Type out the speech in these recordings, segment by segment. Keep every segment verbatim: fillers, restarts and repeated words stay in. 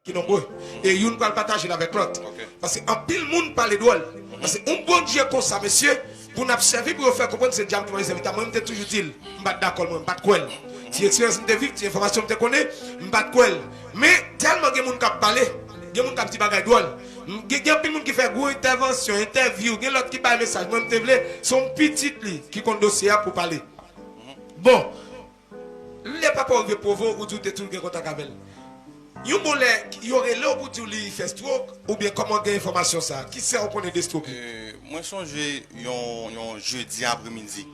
ki nonbre. E youn pral pataje l avèk lòt. Paske anpil moun pale dwòl. Paske yon Bondye konsa, mesye, pou n ap sèvi, pou yo fè konprann se dyab ki manje sèvitè. Mwen, m te toujou di l, m pa t dakò l, mwen, m pa t kwè l. Ti eksperyans m te viv, ti enfòmasyon m te konnen, m pa t kwè l. Men, tèlman gen moun k ap pale, gen moun k ap di bagay dwòl. M- Gen, gen anpil moun ki fè gwo entèvansyon, entèvyou, gen lòt ki bay mesaj. Mwen, m te vle, se yon pitit li ki konn dosye a pou pale. Bon, lè papa w rive Pwovo, ou di w te toujou gen kontak avè l. Yon bon lè, yo rele w pou di w li fè stroke, oubyen kòman w gen enfòmasyon sa a? Kisa w konnen de stroke li? E, mwen sonje yon, yon jedi apremidi,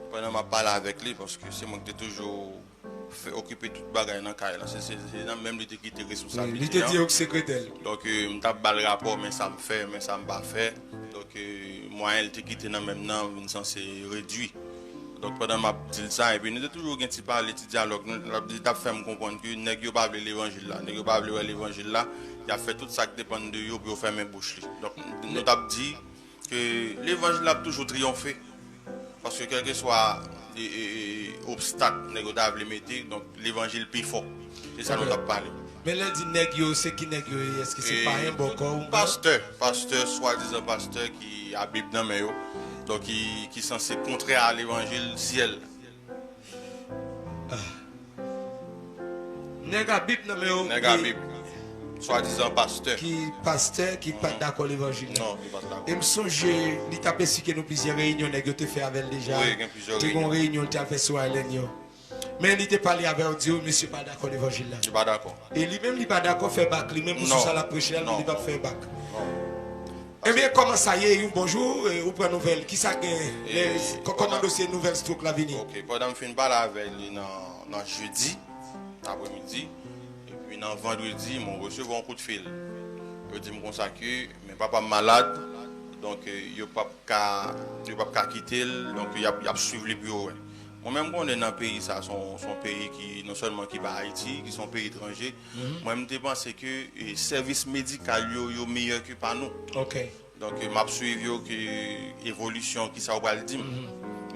pandan m ap pale avèk li, paske se mwen ki te toujou fè okipe tout bagay nan kay la. Se, se, se nan menm li te kite Wi, li te responsabilite di an. Yo k sekretè l. Donk, e, m t ap ba l rapò, men sa m fè, men sa m pa fè. Donk, e, mwayen l te kite nan men m nan vin sanse redui. Donk, pandan m ap di l sa, epi nou te toujou gen ti pale, ti dyalòg, nou, l ap di, t ap fè m konprann ke nèg yo pa vle levanjil la, nèg yo pa vle wè levanjil la, y ap fè tout sa k depann de yo pou yo fèmen bouch li. Donk, nou t ap di ke levanjil la ap toujou triyonfe, paske kèlkeswa e, e, e, obstak nèg yo ta vle mete, donk levanjil pi fò. Se sa nou t ap pale. Men lè l di nèg yo, se ki nèg yo ye? Èske se payen, bòkò, oubyen pastè, pastè, swadizan pastè ki a Bib nan men yo, donk ki, ki sanse kontrè a levanjil syèl? Nèg a Bib nan men yo, nèg a Bib, swadizan pastè, ki pastè, ki pa t dakò levanjil la. Non, ki pa t dakò. E m sonje, li t ap esplike nou plizyè reyinyon nèg yo te fè avè l deja. Wi, gen plizyè reyinyon. Te gen yon reyinyon li t al fè sou Island yo. Men li te pale avè yo, di yo, mesye pa dakò levanjil la. Li pa dakò. E li menm, li pa dakò fè bak. Li menm, pou sou sa l ap preche a, li p ap fè bak. Non. Ebyen, kòman sa ye? Yon bon jou, e, ou pran nouvèl. Kisa gen? Lè, kò- kòman dosye nouvèl stroke la vini? Ok, pandan m fin pale avè li nan, nan jedi, apremidi, epi nan vandredi, mwen resevwa yon kout fil. Yo di m konsa ke, men papa m malad, donk, e, yo p ap ka, yo p ap ka kite l, donk, y ap, y ap swiv li pou yo wè. Mwen menm konnen nan peyi sa, se yon, se yon peyi ki, non sèlman ki pa Ayiti, ki se yon peyi etranje, mwen, m te panse ke, e, sèvis medikal yo, yo meyè ke pa nou. Ok. Donk, e, m ap swiv yo ke evolisyon, kisa yo pral di m.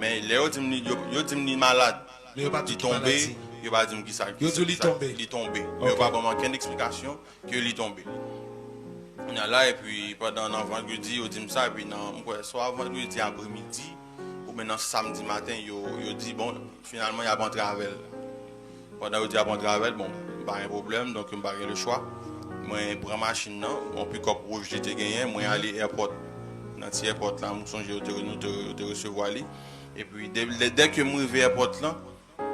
Men lè yo di m li, yo, yo di m li malad, li tonbe, yo pa di m kisa, yo di li tonbe. Li tonbe. Men yo pa ban m okenn eksplikasyon ke li tonbe. Kounye a la, epi pandan nan vandredi, yo di m sa, epi nan, m kwè, swa vandredi apremidi, oubyen nan samdi maten, yo, yo di, bon, finalman, y ap antre avè l. Pandan yo di y ap antre avè l, bon, m pa gen pwoblèm, donk m pa gen lechwa. Mwen pran machin nan, yon pikòp wouj li te genyen, mwen ale èpòt. Nan ti èpòt la, m sonje yo te, nou te, yo te resevwa li. Epi, dè, dè, dèke m rive èpòt lan,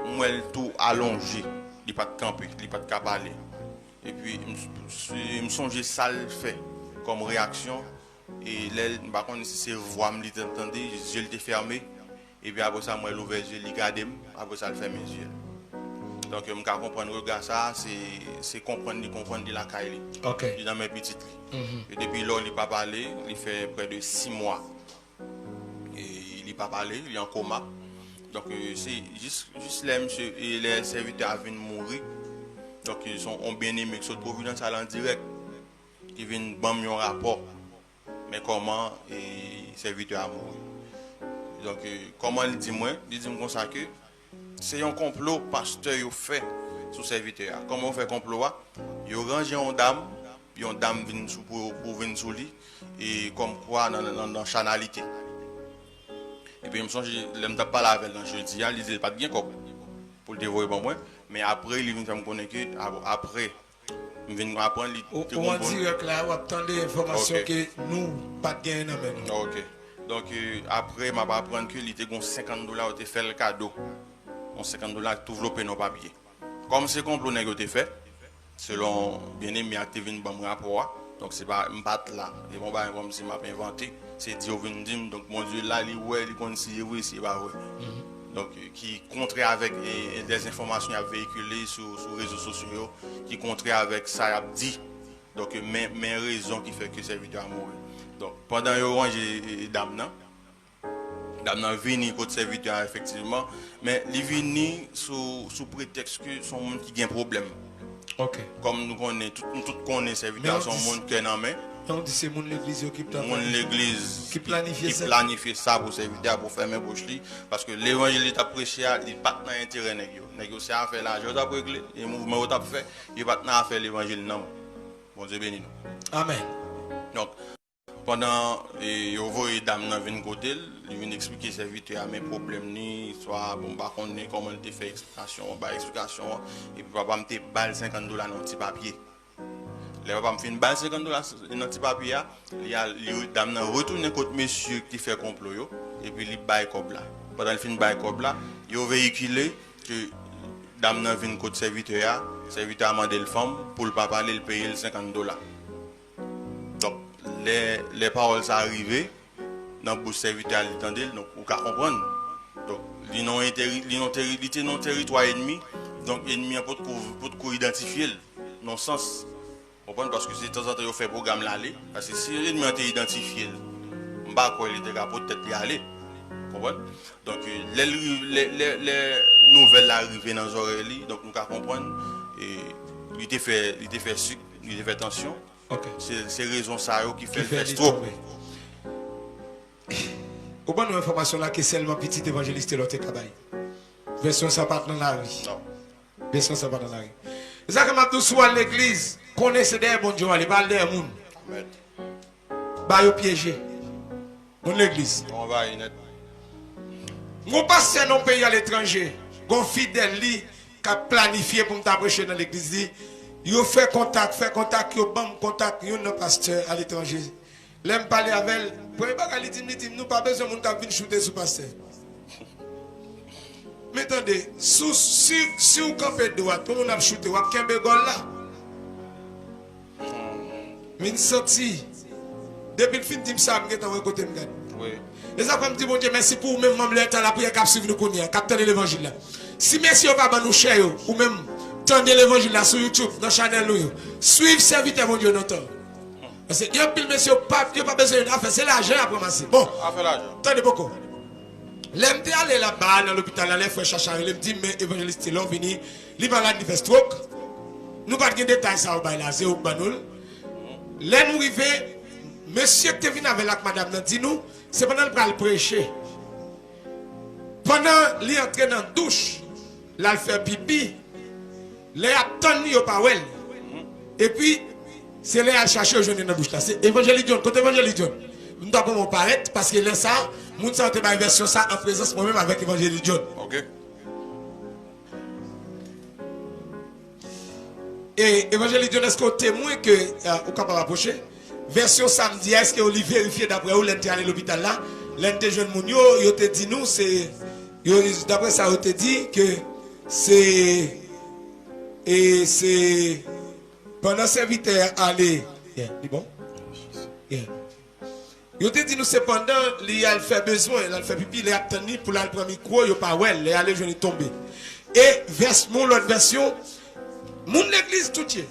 m wè l tou alonje. Li pa t kanpe, li pa t ka pale. Epi, m, m sonje sa l fè kòm reyaksyon. E lè l, m pa konn si se vwa m li te tande, zye l te fèmen. Epi apre sa, m wè l ouvè zye, li gade m. Apre sa, l fèmen zye l. Donk, m ka konprann rega sa a, se, se konprann li konprann li lakay li. Ok. Li nan men pitit li. E depi lò, li pa pale, li fè prè de sis mwa. E li pa pale, li an koma. Donk, e, se jis, jis lè misye, e lè sèvitè a vin mouri. Donk, e, se yon, yon byeneme ki sot Providence al an dirèk. Li vin ban m yon rapò. Men kòman, e, sèvitè a mouri. Donk, e, kòman li di mwen? Li di m konsa ke se yon konplo pastè yo fè sou sèvitè a. Kòman yo fè konplo a? Yo ranje yon dam, yon dam vin sou, pou, pou vin sou li, e kòmkwa nan, nan, nan chanalite. Epi m sonje, lè m t ap pale avè l nan jedi a, li di l pa t gen kòb pou l te voye ban mwen. Men apre, li vin fè m konnen ke, ap-, apre, m vin aprann li te gon bon. Ou an dirèk la, w ap tande enfòmasyon ke nou pa t genyen nan men nou. Ok. Donk, e, apre, m ap aprann ke li te gon senkant dola, yo te fè l kado. Yon senkant dola ki tou vlope nan papye. Kòm se konplo nèg yo te fè, selon byeneme a ki te vin ban m rapò a, donk se pa, m pa t la. E bon bagay kòmsi m ap envante, se di yo vin di m, donk Bondye la, li wè, li konn si e vre, si e pa vre. Donk, ki kontrè avèk, e, e, dèzenfòmasyon y ap veyikile sou, sou rezo sosyo yo, ki kontrè avèk sa y ap di. Donk, men, men rezon ki fè ke sèvitè a mouri. Donk, pandan yo ranje, e, e, dam nan, dam nan vini kot sèvitè a efektivman, men li vini sou, sou pretèks ke se yon moun ki gen pwoblèm. Ok. Kòm nou konnen, tout, nou tout konnen sèvitè a se yon moun kè nan men. Jan w di, se moun legliz yo ki planifye, moun legliz ki planifye sa pou sèvitè a, pou fèmen bouch li, paske levanjil li t ap preche a, li pa t nan enterè nèg yo. Nèg yo, se afè lajan yo t ap regle, e mouvman yo t ap fè, yo pa t nan afè levanjil nanm. Bondye beni nou. Amèn. Donk, pandan, e, yo voye dam nan vin kote l, li vin eksplike sèvitè a men pwoblèm li, istwa, bon, m pa konnen kòman li te fè eksplikasyon an, bay eksplikasyon an, epi papa m te ba l senkant dola nan yon ti papye. Lè papa m fin ba l senkant dola nan ti papye a, li al, li, dam nan retounen kot mesye ki te fè konplo yo, epi li bay kòb la. Pandan l fin bay kòb la, yo veyikile ke dam nan vin kot sèvitè a, sèvitè a mande l fanm pou l pa pale, l peye l senkant dola. Donk, lè, lè pawòl sa a rive nan bouch sèvitè a, li tande l, donk ou ka konprann. Donk, li nan yon teri-, li nan teri-, li te nan yon tèritwa ènmi, donk ènmi an potko, potko idantifye l nan sans. Konprann? Paske se tanzantan yo fè pwogram l ale. Paske si ènmi an te idantifye l, m pa kwè li te ka pot tèt li ale. Konprann? Donk, lè l ri-, lè, lè, lè nouvèl la rive nan zòrèy li, donk nou ka konprann, e, li te fè, li te fè sik, li te fè tansyon. Ok. Se, se rezon sa yo ki fè l fè stroke. Ou ban nou enfòmasyon la ke sèlman pitit evanjelis Telor te ka bay. Vèsyon sa pa t nan lari. Non. Vèsyon sa pa t nan lari. E sa ke m ap di w, si w al legliz, konnen se dèyè Bondye w ale, pa al dèyè moun. Amèn. Ba yo pyeje. Moun legliz. Yo anvayi nèt. M gon pastè nan peyi aletranje, gon fidèl li k ap planifye pou m ta preche nan legliz li. Yo fè kontak, fè kontak, yo ban m kontak youn nan pastè aletranje. Lè m pale avè l, premye bagay li di m, li di m, "Nou pa bezwen moun k ap vin choute sou pastè." Men tande, si w, si, si w kanpe dwat, pou moun ap choute, w ap kenbe gòl la. Vin santi. Depi l fin di m sa, m gentan wè kote m gade. Wi. E sa fè m di Bondye mèsi pou ou menm, manm lè tan lapriyè k ap swiv nou kounye a, k ap tande levanjil la. Si mesye yo pa ban nou chè yo, ou menm, tande levanjil la sou YouTube, nan chanèl nou yo. Swiv sèvitè Bondye yo nan tan. Paske gen anpil mesye yo pa, yo pa bezwen youn afè, se lajan y ap ranmase. Bon, afè lajan. Tande poko. Lè m te ale laba a nan lopital la, lè frè Chacha rele m, di m, "Men evanjelis Telor vini, li malad, li fè stroke." Nou pa t gen detay sa yo bay la, se ou k ban nou l. Lè nou rive, mesye k te vin avè l ak madanm nan di nou, se pandan l pral preche. Pandan li antre nan douch, l al fè pipi, lè y ap tann li, yo pa wè l. Epi, se lè y al chache, yo jwenn li nan douch la. Se Evanjeli John. Kote Evanjeli John? M ta pran mwen parèt, paske lè sa, moun sa yo te bay vèsyon sa an prezans mwen menm avèk Evanjeli John. Ok. E Evanjeli John, èske w temwen ke, ah, ou kapab apwoche? Vèsyon sa m di a, èske w li verifye daprè ou lè n te ale lopital la? Lè n te jwenn moun yo, yo te di nou se, yo, daprè sa yo te di ke se, e se pandan sèvitè a ale, yeah, li bon? Yeah. Yo te di nou se pandan li al fè bezwen, l al fè pipi, lè y ap tann li pou l al pran mikwo, yo pa wè l, lè y ale jwenn li tonbe. E vès, yon lòt vèsyon, moun legliz tout ye.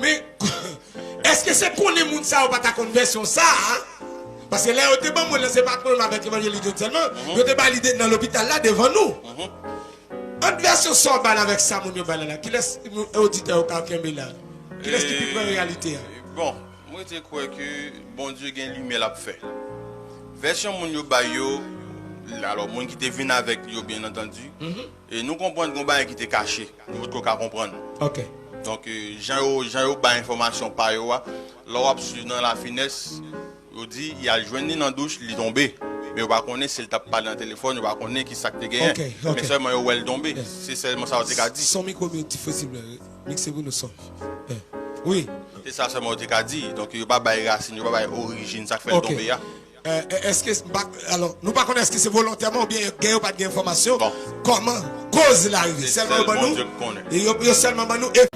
Men, èske se konnen moun sa yo pa ta konn vèsyon sa a? Paske lè yo te ban mwen l, se pa t mwen menm avèk Evanjeli John sèlman, yo te bay li de, nan lopital la devan nou. Ant vèsyon sa w bay la avèk sa moun yo bay la la, kilès oditè yo ka kenbe la? Kilès ki pi pre reyalite a? Bon, mwen rete kwè ke Bondye gen limyè l ap fè. Vèsyon moun yo bay yo, alò, moun ki te vin avèk li yo, byen antandi, e nou konprann gon bagay ki te kache, nou potko ka konprann. Ok. Donk, e, jan yo, jan yo bay enfòmasyon pa yo a, lè w ap swiv nan lafinès, yo di, y al jwenn li nan douch, li tonbe. Men yo pa konnen si l t ap pale nan telefòn, yo pa konnen ki sa k te genyen. Ok, ok. Men sèlman yo wè l tonbe. Yes. Se sèlman sa yo te ka di. Son mikwo byen ti fleksib la, mikse pou nou son. Yeah. Wi. Se sa sèlman yo te ka di. Donk, yo pa bay rasin, yo pa bay orijin sa k fè l tonbe a. Ok. Euh, èske, m pa, alò, nou pa konnen èske se volontèman oubyen gen yo pa t gen enfòmasyon. Bon. Kòman koz la rive? Se sèl Bondye k konnen. Sèlman yo ban nou, e yo, yo sèlman ban nou e